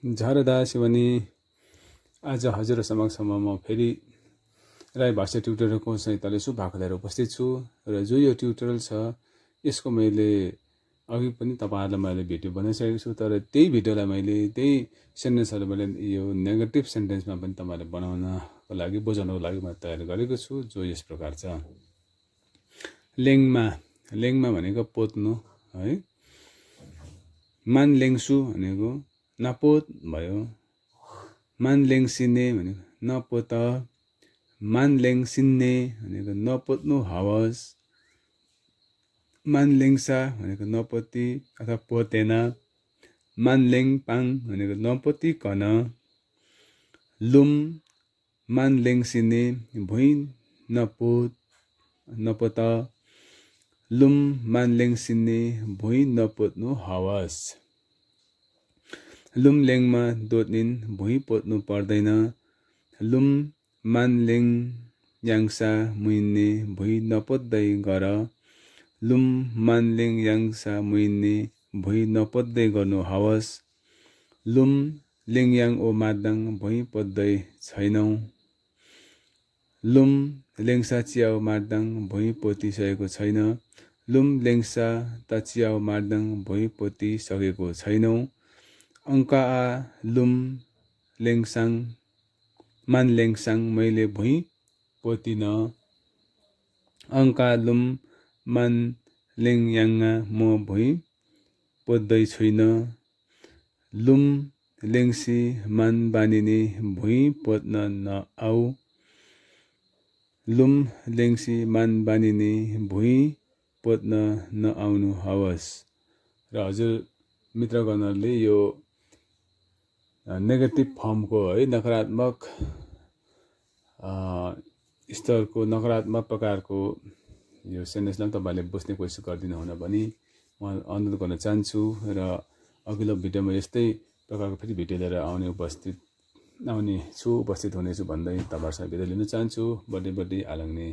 झरदा शिवनी आज हजुर समक्षमा म फेरि राई भाषा ट्युटोरियलको सहितले शुभाको लिएर उपस्थित छु र जो यो ट्युटोरियल छ यसको मैले अघि पनि तपाईहरुलाई मैले भिडियो बनाइसकेको छु तर त्यही भिडियोलाई मैले त्यही सेन्टेन्सहरु मैले यो नेगेटिभ सेन्टेन्समा पनि तपाईहरुलाई बनाउनको लागि बुझाउनको लागि म तयार गरेको छु जो यस प्रकार छ लेङमा भनेको पोत्नु है मान लेङसु भनेको नपोत भयो मान लेङसिने भनेको नपोत मान लेङसिन्ने भनेको नपोत्नु हवस मान लेङसा भनेको नपोती अथवा पोतेन मान लेङपाङ भनेको नपोतिकन लुम मान लेङसिने भुइँ नपोत लुम मान लेङसिने भुइँ नपोत्नु हवस लुम लेङमा दोत्निन भुइँ पोत्नु पर्दैन लुम मान लेङ याङसा मुइन्ने भुइँ नपोत्दै गर लुम मान लेङ याङसा मुइन्ने भुइँ नपोत्दै गर्नु हवस लुम लेङ याङ ओ मादाङ भुइँ पोत्दै छैनौ लुम लेङसा चियाउ मादाङ भुइँ पोतिसकेको छैन लुम लेङसा त चियाउ मादाङ भुइँ पोतिसकेको छैनौ अंका आ लुम लेङसाङ मान लेङसाङ मैले भुइँ पोतिन अंका लुम मान लेङ याङा म भुइँ पोत्दै छुइन लुम लेङसी मान बानिने भुइँ पोत्न नआऊ लुम लेङसी मान बानिने भुइँ पोत्न नआउनु हवस र हजुर मित्रगणहरूले यो नेगेटिभ फर्मको है नकारात्मक स्तरको नकारात्मक प्रकारको यो सेन्टेन्सलाई तपाईले बुझ्ने कोसिस गर्दिनु हुन भनी म अनुरोध गर्न चाहन्छु र अघिल्लो भिडियोमा यस्तै प्रकारको फेरि भिडियो लिएर उपस्थित हुनेछु भन्दै तपाईहरुसँग बिदा लिन चाहन्छु बडी आलङ्ने